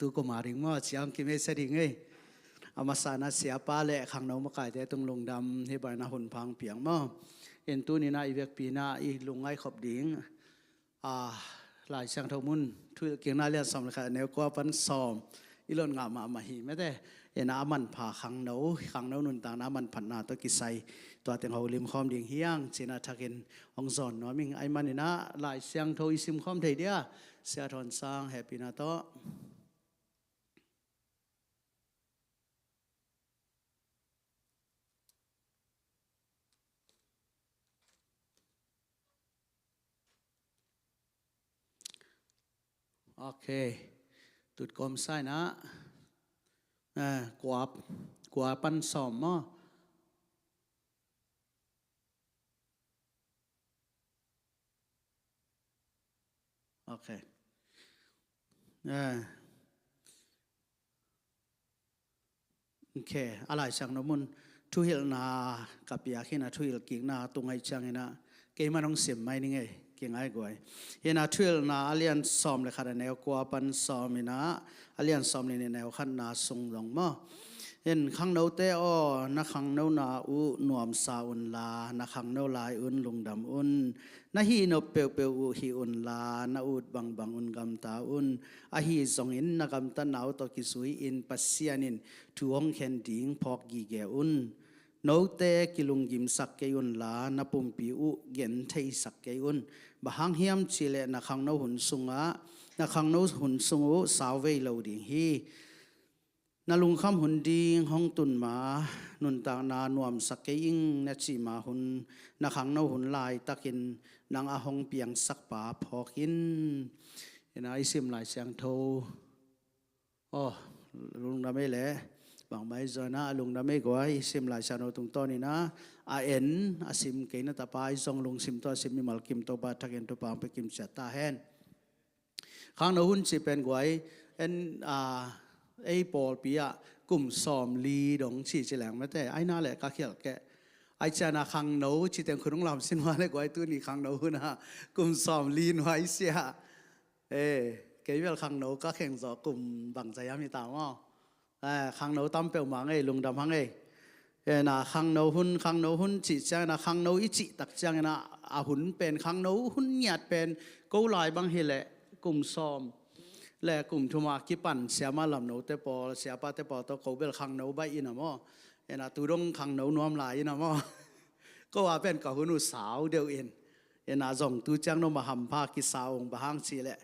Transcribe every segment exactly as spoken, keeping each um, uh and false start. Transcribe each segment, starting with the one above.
Tu kum a ding maw, ciang kimei sa ding ei. A masa in ah siapa le khangno makaite tung lungdam hi bang in ah hun pha hong piang maw. In tuni in ah i vekpi in ah i lungngai khop ding, a, Lai Siangtho mun Thuhilhkikna a lian sawm le khat, a neu kua pan sawm i lon ngah mahmah hi mate. In ah a manpha khangno, khangno nuntakna a manphatna tawh kisai tua teng holim khawm ding hi hang ci in ah thakin hong zawn nuam ing. Ahih manin ah Lai Siangtho i sim khawm thei dia, Sia Thawn Sang hehpihna tawh. Ok. Tut kawmsa in ah, eh, kua, kua pan sawm maw? Ok. Eh, ok, a Lai Siangtho mun Thuhilhna ka piak hi in ah, Thuhilhkikna tung ahih ciangin ah keiman hong sim mai ning ei, kingaiguai. Hi in ah Thuhilhna a lian sawm le khat, a neu kua pan sawm in ah a lian sawm le nih, a neu khatna sung zong maw. In, khangnote aw, na khangnona uh nuamsa unla, na khangno lai un lungdam un. Na hih nop peuhpeuh uh hih unla, na ut bangbang un gamta un. Ahi zongin na gamtatna uh tawh kizui-in Pasian in thu hong khen ding phawk gige un. Note kilunggimsak kei unla, na pumpi uh gentheisak kei un. Bang hang hiam cih leh na khangno hun sungah, na khangno hun sung uh sauvei lo ding hi. Na lungkham hun ding hong tun ma, nuntakna nuamsak kei ing na cih ma hun, na khangno hun laitakin nang a hong piangsakpa phawk in. In ah i sim Lai Siangtho. Aw, lungdam ei leh. Bangmah i zawn ah lungdam ei guai, i sim Lai Siangtho tungtawn in ah a en a sim kei na tapa i zong lungsim tawh a sim mimal kim Topa thakin thupha hong pia kim ciat ta hen. Khangno hun cih pen guai, en, a, ei pawlpi ah kum sawmli dong ci ci leng mate, ai na le ka khialh keh. Ai ciang a khangno ci teng khun hong lam sin ma le guai, tuni khangno hun ah kum sawmli nuai sia. Eh, kei bel khangno ka kheng zawh kum bangzah hiam hi ta maw. Eh, khangno tam peuhmah ngei, lungdam hang ei. Eh, na khangno hun, khangno hun cih ciangin ah, khangno i cih tak ciangin ah, a hun pen khangno hun ngiat pen ko lai bang hi leh kum sawm le kum thum a kipan siamah lamnote pawl, siapate pawl tawh ko bel khangno baih in ah maw. Eh, na tu dong khangno nuam lai in ah maw. Ko a pen ka hun uh sau deuh in. Ina zong tu ciang no ma hampha kisa ung, bang hang cih leh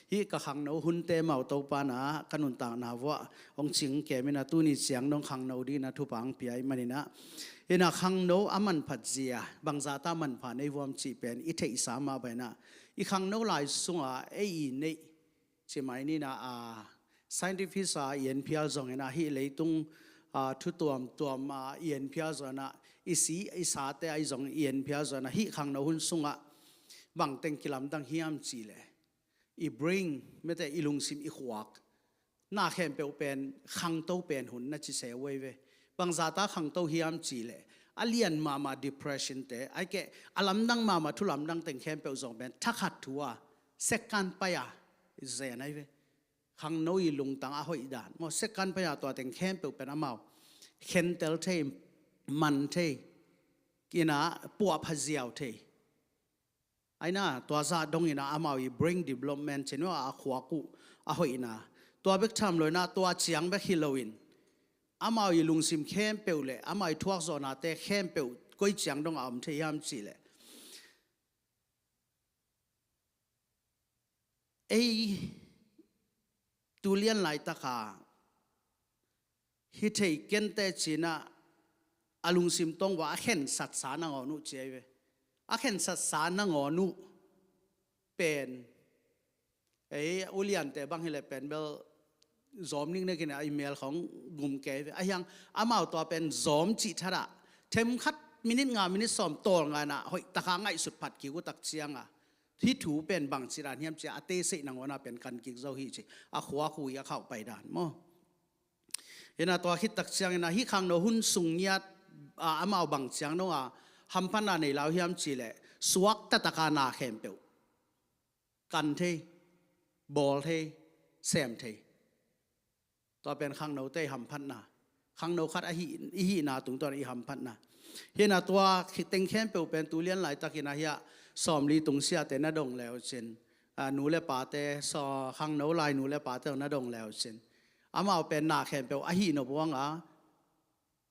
hih ka khangno hunte amau Topa na ka nuntakna vuah hong cing kem ina tuni ciang dong khangno ding ina thupha hong pia ahih manin ah. Ina khangno a manphat zia bangzah ta manpha nei vuam cih pen i theihsa mah bang ina i khangno lai sungah ei i neih ci mai ni na, a, scientist a i en phial zong ina hih leitung, a, thu tuamtuam, a, i en phial zong ina i si i sate ahi zong i en phial zong ina hih khangno hun sungah bangteng kilamdang hiam cih leh i brain, mete i lungsim i khuak na khempeuh pen khangto pen hun na ci se uh ei ve. Bangzah ta khangto hiam cih leh a lian mahmah depression te, ahih keh a lamdang mahmah thu lamdang teng khempeuh zong pen thakhat thu a second pai a zen ahi ve. Khangno i lungtang a hoih dan maw, second pai a tua teng khempeuh pen amau khentel thei, man thei, ina puahpha ziau thei. Aina tua zah dong ina amau i brain development cih uh a khuak uh a hoihna, tua bek tham lo ina tua ciang bek hi loin amau i lungsim khempeuh le amau i thuakzawhnate khempeuh koi ciang dong a om thei hiam cih leh ei tu lian laitaka hi thei kenteh ci ina a lungsim tong va a khensatsa nangawn uh ci ahi ve. A khensatsa nangawn uh pen ei uliante bang hi leh pen bel zawm ning nekin a i mel khong gum kei ve. Ahi hang amau tua pen zawm cih thadah themkhat minit nga minit sawm tawlnga ina hoihtaka ngaihsut phat kik uh tak cianga hih thu pen bangci dan hiam cia a teseih nangawn a pen kan kik zo hi ci a khuak uh i a khauh pai dan maw. Ina tua khit tak ciang ina hih khangno hun sung ngiat, a, amau bang ciang dong a hamphatna nei lau hiam cih leh suakta taka na khempeuh kan thei, bawl thei, sem thei. Tua pen khangnote i hamphatna, khangno khat ahi, i hihna tungtawn i hamphatna. Hi-in ah tua teng khempeuh pen tu lian laitakin ah hiah sawmli tungsiahte na dong le uh cin, a, nu le pate, saw, khangno lai nu le pate na dong le uh cin, amau pen na khempeuh a hih nop uh a,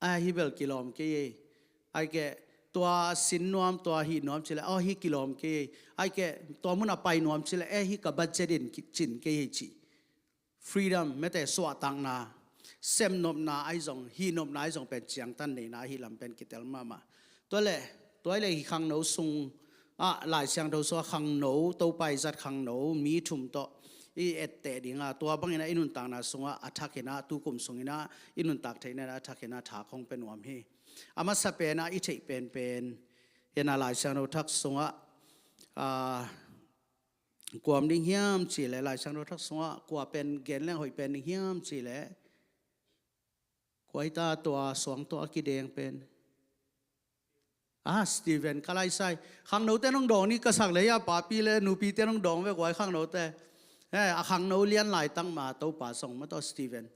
a, hih bel kilawm kei ei. Ahih keh tua sin nuam, tua hih nuam ci leh, aw, hih kilawm kei ei. Ahih keh tua mun a pai nuam ci leh, e, hih ka budget in ki-, cin kei ei ci. Freedom, mete, suahtakna, sepnopna ahi zong, hihnopna ahi zong pen ciangtan neihna ahi lam pen kitel mahmah. Tua leh, tua leh hih khangno sung ah, Lai Siangtho sungah khangno, Topa i zat khangno mi thum tawh i etteh ding a, tua bangin ah i nuntakna sungah a thakin ah, tukum sungin ah i nuntak theihna in ah a thakin ah tha kong pia nuam hi. A masa pen ah i theih penpen, hi-in ah Lai Siangtho Thak sungah, a, kua om ding hiam cih leh, Lai Siangtho Thak sungah kua pen gen leng hoih pen ding hiam cih leh, kua hi ta, tua suang tawh a kideng pen? A, Stephen, ka lai sai. Khangnote nong dawng ni ka sak leh, a, papi le nupite nong dawng ve, kua hi khangnote? E, a khangno lian laitak mah Topa song mah tawh Stephen.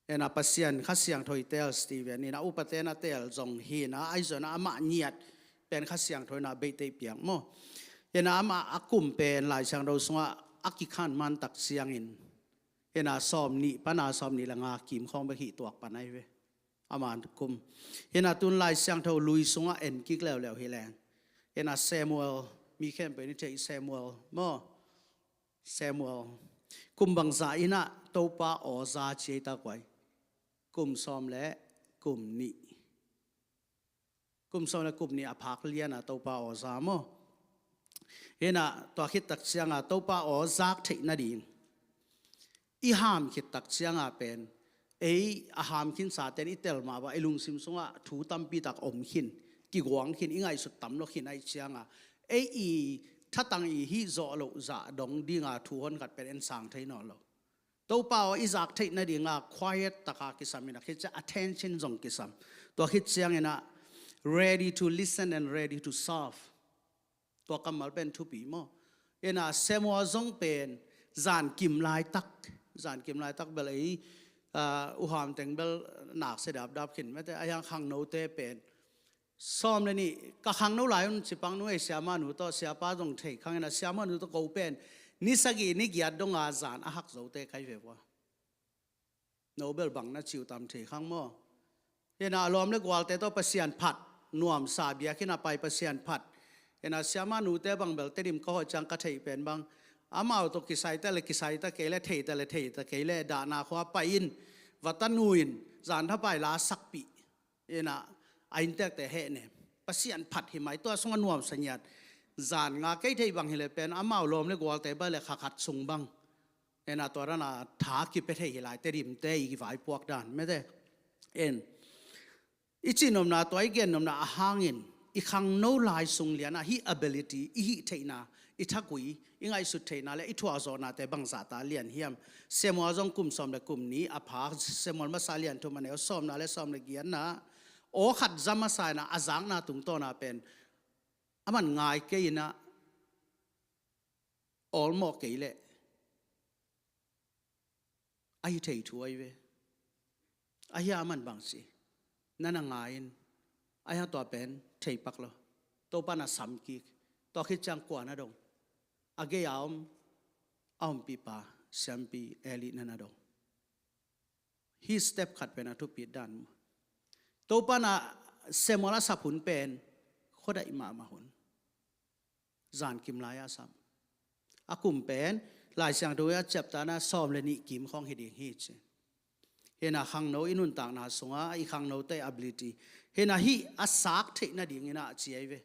Hi-in ah Pasian Kha Siangtho i teel Stephen, hi-in ah upate na teel zong hi-in ah, ahi zongin ah amah ngiat pen Kha Siangtho in ah beite i piak maw. Hi-in ah amah a kum pen Lai Siangtho sungah a kikhan man tak ciangin, hi-in ah sawmnih pan a, sawmnih le nga kim khawng bek hih tuak pan ahi ve. Ama kum. Hi-in ah tun Lai Siangtho lui sungah en kik leuleu hi leng, hi-in ah Samuel, mi khempeuh in i theih Samuel maw. Samuel. Kum bangzah in ah Topa aw za ci ei ta, kua hi? Kum sawm le kum nih. Kum sawm le kum nih a phak lian a Topa aw za maw. Hi-in ah tua khit tak ciang a Topa aw zak theih nading, i ham khit tak ciang a pen, ei a ham khinsate'n i tel mah bang i lungsim sungah thu tampi tak om khin, kiguang khin, i ngaihsut tam lo khin ahih ciang a, ei i thatang i hih zawh loh zah dong ding a thu hon khat pen en sang thei nawn lo. Topa aw i zak theih nading a quiet tak a kisam in ah, khit ciang attention zong kisam. Tua khit ciangin ah ready to listen and ready to serve. Tua kammal pen thupi maw. Hi-in ah Samuel zong pen zan kim laitak, zan kim laitak bel ei, a, u ham teng bel nak sia dapdap khin mete, ahi hang khangnote pen sawm le nih ka khangno lai un ci pang, nu ei, siamah nu tawh siapa zong thei khang, hi-in ah siamah nu tawh ko pen ni sagih ni giat dong a zan a hak zote ka hi ve ua. No bel bang na ci uh tam thei khang maw. Hi-in ah a lawm le gualte tawh Pasian phat, nuamsa biakinn a pai Pasian phat. Hi-in ah siamah nute bang bel Tedim ka hoih ciang ka theih pen bang, amau tawh kisai ta le kisai ta kei le, thei ta le thei ta kei le, dahna khua pai in, va ta nu in, zan thapai la sakpih. Hi-in ah a inntekte hehnem. Pasian phat hi mai, tua sungah nuamsa ngiat. Zan nga kei theih bang hi leh pen amau lawm le gualte bang le kha khat sung bang, hi-in ah tua dan a tha kipia thei hi lai, Tedimte i vaipuak dan mete. En. I cihnopna, tua i gennopna a hangin i khangno lai sung lian a hih ability, i hih theihna, i thagui, i ngaihsut theihna le i thuakzawhnate bangzah ta lian hiam? Samuel zong kum sawm le kum nih a pha, Samuel masa lian thum a neu sawmna le sawm le giatna, aw khat za masa in ah a zakna tungtawn a pen, aman ngai kei in ah, awlmawh kei leh, a hi thei thu ahi ve. Ahi a, aman bang ci, na na ngai in, ahi a, tua pen thei pak lo. Topa na sam kik. Tua khit ciang kua na dong? A gei a om, a ompihpa siampi Eli na na dong. Hih step khat pen a thupit dan maw. Topa na Samuel a sap hun pen khuadaih mahmah hun. Zan kim lai a sap. A kum pen Lai Siangtho a ciaptehna sawm le nih kim khawng hi ding hi ci. Hi-in ah khangno i nuntakna sungah i khangnote ability, hi-in ah hih a zak theih nadingin ah ci ahi ve.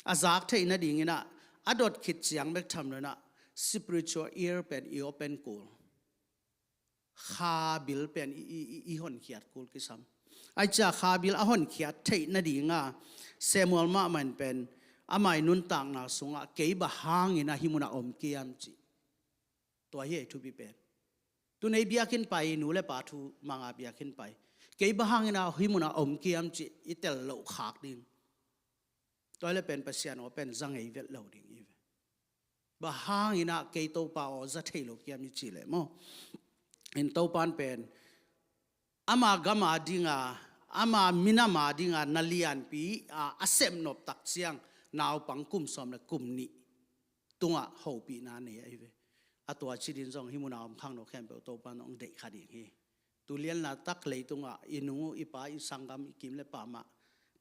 A zak theih nadingin ah a dot khit ciang bek tham lo in ah spiritual ear pen i open kul. Kha bil pen i, i, i, i honkhiat kul kisam. Ahi ciang kha bil a honkhiat theih nading a Samuel mahmah in pen ama i nuntakna sungah kei bang hangin ah hih mun ah om ka hiam cih. Tua hi ei thupi pen. Tu-in ei biakinn pai, nu le pa thu mang a biakinn pai, kei bang hangin ah hih mun ah om ka hiam cih i tel loh khak ding. Tua hi leh pen Pasian aw pen za ngei vet lo ding hi ve. Bang hangin ah kei Topa aw za thei lo ka hiam i cih leh maw. in Topan pen ama gam a dinga, ama minam a dinga na lianpi a, a sepnop tak ciang naupang kum sawm le kum nih tungah hopihna nei ahi ve. A tua ci din zong hih muna om khangno khempeuh Topan hong deih kha ding hi. Tulianna tak leitungah i nu i pa i sanggam i kim le pamah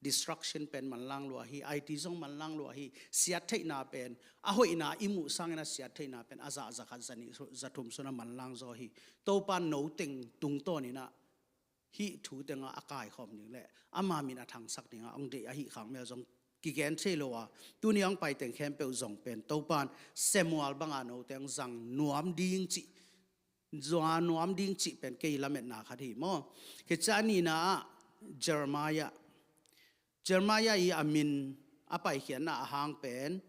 destruction pen manlang lua hi. It zong manlang lua hi. Siattheihna pen a hoihna i muh sangin a siattheihna pen a zah zakhat zanih zathum suna manlang zaw hi. Topan no teng tungtawninah hih thu tengah a kaikhawm ding le ama min a thangsak dingah hong deih ahi khang mel zong kigen thei lo a, tuni hong pai teng khempeuh zong pen Topan Samuel banga no teng zang nuam ding cih, zua nuam ding cih pen kei lametna khat hi maw. Khitsa nina ah Jeremiah, Jeremiah i a min a paikhiatna a hang pen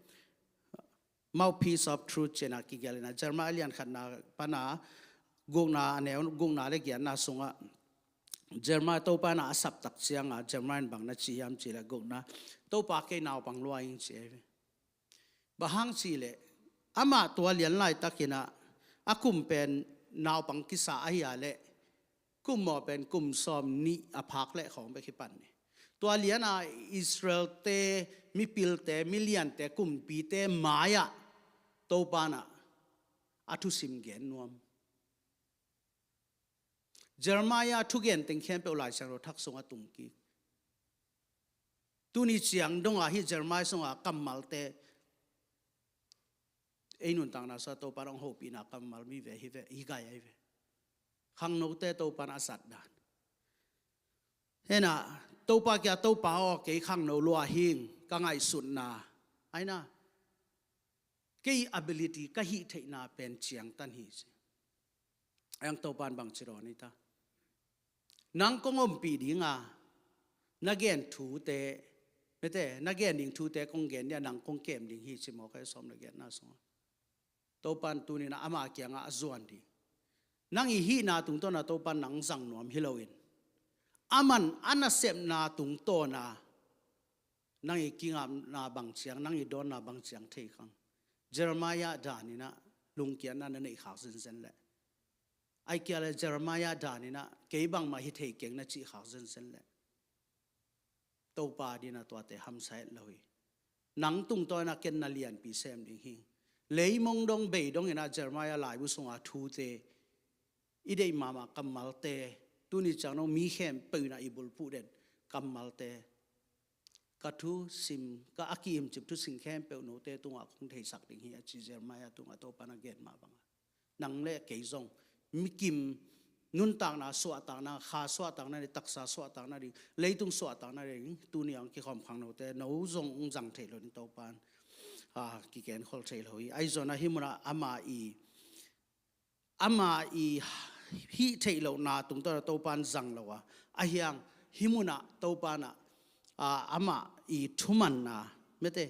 Mouthpiece of Truth cina kigelina Jeremiah lian khatna pana gukna a neu gukna le giatna sungah Jeremiah Topa na a saptak cianga Jeremiah in bang na ci hiam ci le gukna Topa kei naupang lua ing ci ahi ve. Bang hang ci le amah tua lian laitakinah a kum pen naupang kisa ahi a le kum maw pen kum sawm nih a phak leh khawng bek hi pan ni. Tua liana Israelte, mipilte, miliante, kumpite mai-ah Topanah a thusim gen nuam. Jeremiah thugen teng khempeuh Lai Siangtho thak sungah tung kik. Tuni ciang dongah hih Jeremiah sungah kammalte ei nuntakna sua Topa dong hopihna kammal mi ve hi ve hi gai ahi ve. Khangnote Topa na a sat dan hena Topa kia Topa aw kei khangno lua hing ka ngaihsutna aina kei ability ka hih theihna pen ciangtan hi ci. Ayang Topan bang ci raw ni ta. Nang kong ompih dinga na gen thute mete na gen ding thute kong gen dia nang kong kem ding hi ci maw kai sawm le genna sunga. Topan tunina ama kianga a zuan ding. Nang i hihna tungtawna Topan nang zang nuam hi loin aman a nasepna tungtawna nang i kingapna bang ciang nang i dawnna bang ciang thei khang. Jeremiah daninah lungkiatna na neih khak zenzen leh ai kia le Jeremiah daninah kei bangmah hi thei keng na cih khak zenzen leh Topa dinah tuate hamsa et lo hi. Nang tungtawna ken na lianpi sem ding hi. Leimong dong bei donginah Jeremiah laibu sunga thute i deih mahmah kammalte tuni ciang dong mi khempeuh inah i bulpuh den kammalte ka thu sim ka a ki-imcip thu sim khempeuh note tungah kong theisak ding hi a ci Jeremiah tungah Topan a gen mah bangah nang le kei zong mikim nuntakna suahtakna kha suahtakna ding taksa suahtakna ding leitung suahtakna ding tuni ang kikhawm khangnote no zong ung zang thei lo ding Topan a kikenkhol thei lo hi. Ahi zona hi munah ama i ama i hih theih lohna tungtawna Topan zang lo a ahiang hi munah Topanah a, amah i thumanna mete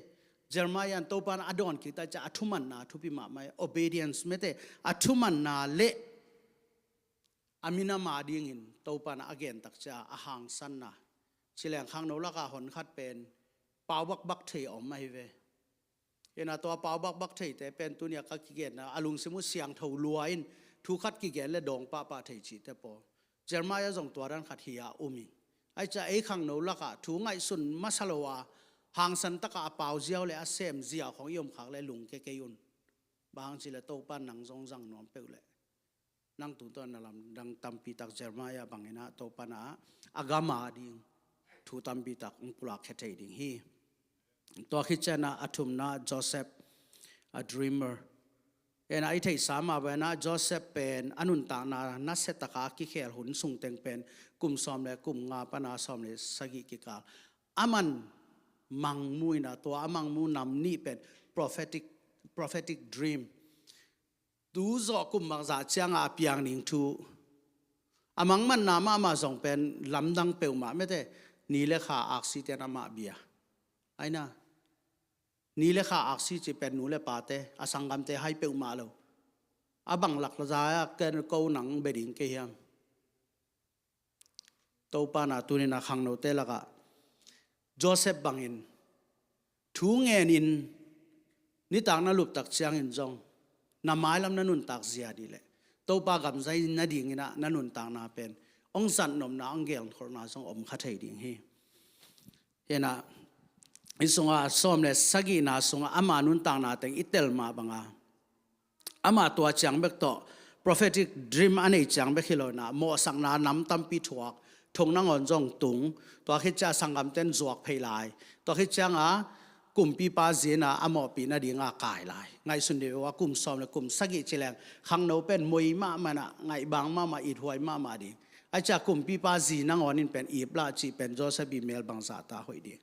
Jeremiah in Topan a dawn kikta cia a thumanna thupi mahmah obedience mete a thumanna le a minam a dingin Topanah a gentak cia a hangsanna cileng khangno laka honkhat pen pau bakbak thei a om ahi ve. Ina tua pau bakbak theite pen tunia ka kigenna a lungsim uh siangtho lua in thu khat kigen le dawng pahpah thei cihte paw Jeremiah zong tua dan khat hi-a um in ai cia ei khangno lakah thu ngaihsun masa lo a hangsan takah a pau ziau le a sem ziau khong i om khak le lungke kei un. Bang hang ci le Topan nang zong zang nuam peuh le nang tungtawn na lamdang tampi tak Jeremiah bangin ah Topan ah a gam a ding thu tampi tak ong pulak khia thei ding hi. Tua khit ciangin ah a thumna Joseph a dreamer. Ena i theihsa mah bangin ah Joseph pen a nuntakna nasia taka kikhel hun sungteng pen kum sawm le kum nga pana sawm le sagih kikal. Aman mangmu ina tua a mangmu nam nih pen prophetic, prophetic dream. Tu zawh kum bangzah cianga a piang ning thu a mangmanna mahmah zong pen lamdang peuhmah mete ni le kha aksi ten amah bia. Aina ni le kha aksi ci pen nu le pate a sanggamte hai peuhmah lo. A bang lak zaya ken ko nang be ding kei hiam? Topa na tunina khangnote lakah Joseph bangin thu ngenin nitak na luptak ciangin zong na mailam na nuntak zia dih leh Topa gam zai nadingin ah na nuntakna pen hong zatnopna, hong gelkholhna zong om kha thei ding hi. Hi in ah, hih sungah sawm le sagihna sungah ama nuntakna teng i tel mah banga, ama tua ciang bek tawh, prophetic dream a nei ciang bek hi lo in ah, mawhsakna nam tampi thuak, thong nangawn zong tung, tua khit ciang sanggamten zuak phei lai, tua khit cianga kumpipa zi in ah a mawhpih nadinga kai lai. Ngaihsun dih uh a, kum sawm le kum sagih ci leng khangno pen moi mahmah in ah, ngaihbang mahmah, ithuai mahmah ding. Ahih ciang kumpipa zi nangawn in pen ip lah cih pen Joseph i mel bangzah ta hoih ding.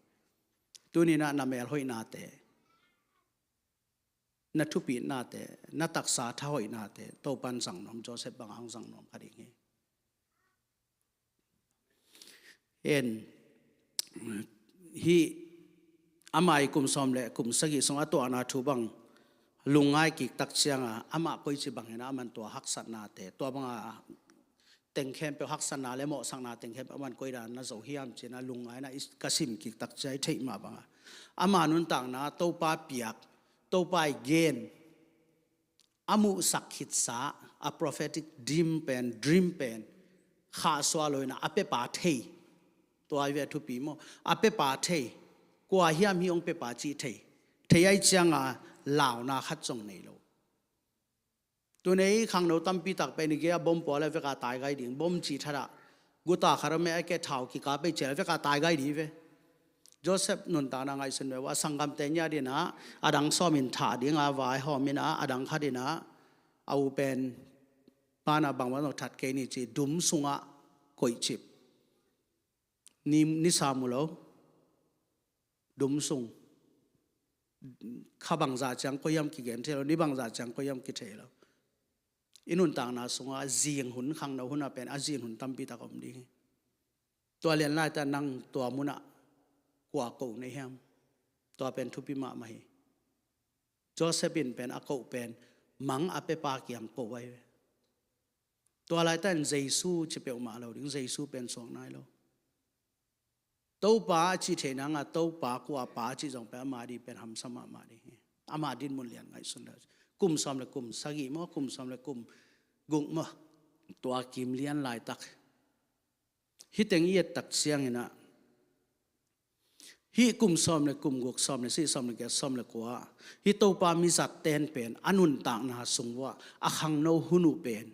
Tuni in ah na mel hoihnate, na thupihnate, na taksa thahoihnate Topan zang nuam, Joseph banga hong zang nuam kha ding hi. En, hih ama i kum sawm le kum sagih sung a tuahna thu bang lungngai kik tak cianga, amah koici bangin ah aman tua haksatnate, tua banga teng khempeuh, haksatna le mawhsakna teng khempeuh aman koidan na zo hiam ci in ah lungngai in ah i, ka sim kik tak ciang i theih mah banga, ama nuntakna Topa piak, Topa i gen, a muhsak khitsa, a prophetic dream pen, dream pen khahsuah lo in ah a pepa thei. Tua hi ve a thupi maw? A pepa thei. Kua hiam hih hong pepa cih thei. Thei ahih cianga launa khat zong nei lo. Tuni khangno tampi tak pen i gei-ah bom pua le veka taigai ding, bom cih thadah, guta khat om e, a ke thau kikap ei ci le veka taigai ding hi ve. Joseph nuntakna ngaihsun ve uh a, sanggamte ngiat in ah a dang sawmin thah dinga vaihawm in ah, a dang khat in ah a u pen pan ah bangmah zong that kei ni ci, dum sungah koihcip. Ni, ni sam uh lo. Dum sung. Kha bangzah ciang koi hiam kigen thei lo, ni bangzah ciang koi hiam kithei lo. I nuntakna sungah zing hun, khangno hun ah pen a zing hun tampi tak om ding hi. Tua lian laitak nang tua munah kua ko na hiam? Tua pen thupi mahmah hi. Joseph in pen a ko pen mang a pepa kiang ko ahi ve. Tua laitak in Jesu ci peuhmah lo ding, Jesu pen suak nai lo. Topa a cih theih nanga, Topa kua pa a cih zong pen ama ding pen hamsa mahmah ding hi. Ama dinmun lian ngaihsun le. Kum sawm le kum sagih maw, kum sawm le kum guk maw, tua kim lian laitak. Hih teng i et tak ciangin ah, hih kum sawm le kum guk, sawm le sagih, sawm le giat, sawm le kua, hih Topa mizat ten pen a nuntakna sung uah a khangno hun uh pen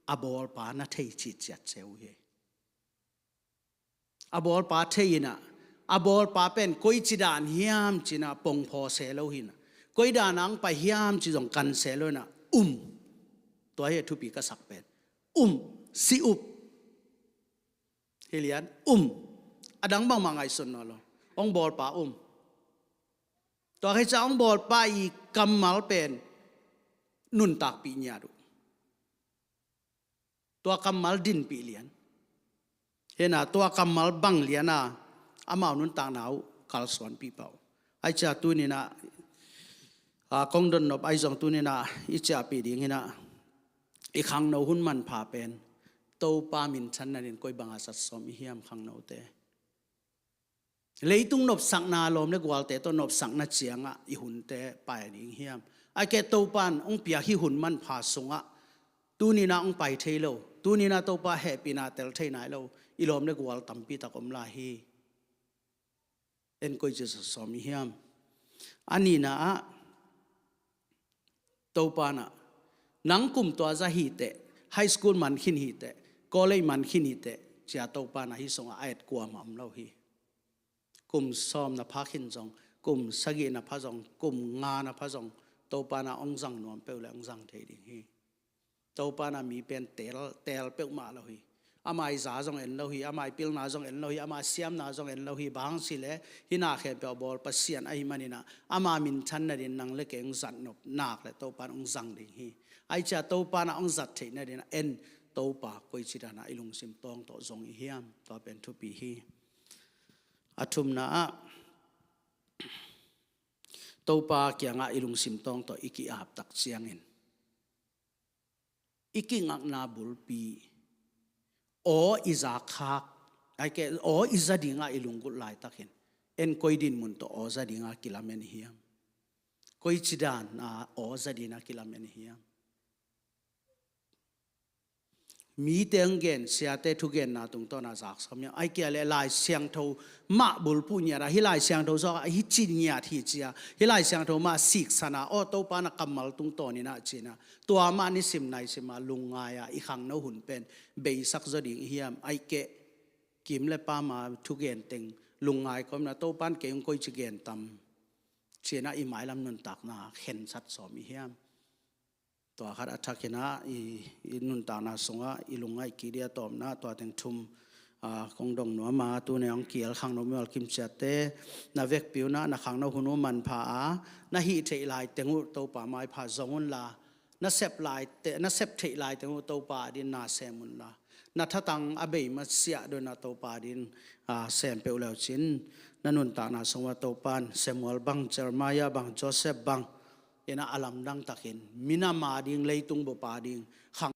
a bawlpa na thei cih ciat ceu hi. A bawlpa thei in ah, a bawlpa pen koici dan hiam ci in ah pongphaw se lo hi in ah, koi dan ah hong pai hiam ci zong kan se lo in ah, um. Tua hi a thupi ka sak pen. Um, si up. Hi lian, um. A dang bangmah ngaihsun nawn lo. Hong bawlpa um. Tua khit ciang hong bawlpa i kammal pen nuntakpih ngiat uh. Tua kammal dinpih lian. Hi in ah tua kammal bang lian a amau nuntakna uh kalsuanpih pah uh. Ahih ciang tuni in ah, a, kong dotnop ahi zong tuni in ah i ciahpih ding hi in ah, i khangno hun manpha pen Topa minthan nading koi banga zat sawm i hiam khangnote? Leitung nopsakna, lawm le gualte tawh nopsakna ciangah i hunte pai ding hiam? A ke Topan hong piak hih hun manpha sungah tuni in ah hong pai thei lo, tuni in ah Topa hehpihna tel thei nai lo i lawm le gual tampi tak om lai hi. En koici zat sawm i hiam? A nihna ah, Topa in ah, nang kum tua zah hi teh, high school man khin hi teh, college man khin hi teh, ci a Topa in ah hih sungah a et kuamah om lo hi. Kum sawm na pha khin zong, kum sagih na pha zong, kum nga na pha zong, Topa in ah hong zang nuam peuh le hong zang thei ding hi. Topa in ah mi pen teel, teel peuhmah lo hi. Ama i za zong en lo hi, ama i pilna zong en lo hi, ama i siamna zong en lo hi. Bang hang cih leh hih na khempeuh a bawl Pasian ahih manin ah, ama minthan nading nang le kei hong zat nop nak leh Topa in hong zang ding hi. Ahih ciang Topa in ah hong zat theih nading ah en, Topa koici dan ah i lungsim tawng tawh zong i hiam? Tua pen thupi hi. A thumna ah, Topa kiangah i lungsim tawng tawh i ki-ap tak ciangin, i kingakna bulpi, aw i za khak, a ke, aw i za dingah i lunggulh laitakin, en koi dinmun tawh aw za dingah kilamen i hiam? Koici dan a aw za dingah kilamen i hiam? Mite hong gen, siate thugenna tungtawn a zak sawm hiam? Ai kia le Lai Siangtho mah bulphuh ngiat a, hih Lai Siangtho zawk a hih ci ngiat hi ci a, hih Lai Siangtho mah siksan a, aw Topa na kammal tungtawn in ah ci-in ah, tua mah nisim naisim a lungngai a i khangno hun pen beisak zaw ding i hiam? Ai keh, kim le pam a thugen teng lungngai kawm in ah, Topan kei hong koici gen tam ci-in ah i mailam nuntakna khensat sawm i hiam? Tua khat a thakin ah i, i nuntakna sungah i lungngaih kik ding a tawpna tua teng thum, a, kong dong nuam a, tuni hong kial khangno mimal kim ciatte, na vekpi un ah na khangno hun uh manpha a, na hih theih lai teng uh Topa maipha zong unla, na sep lai te, na sep theih lai teng uh Topa adin na sem unla, na thatang a bei masiah dong in ah Topa adin, a, sem peuh le uh cin, na nuntakna sungah Topan Samuel bang, Jeremiah bang, Joseph bang in ah a lamdang takin minam ading, leitung bup ading khang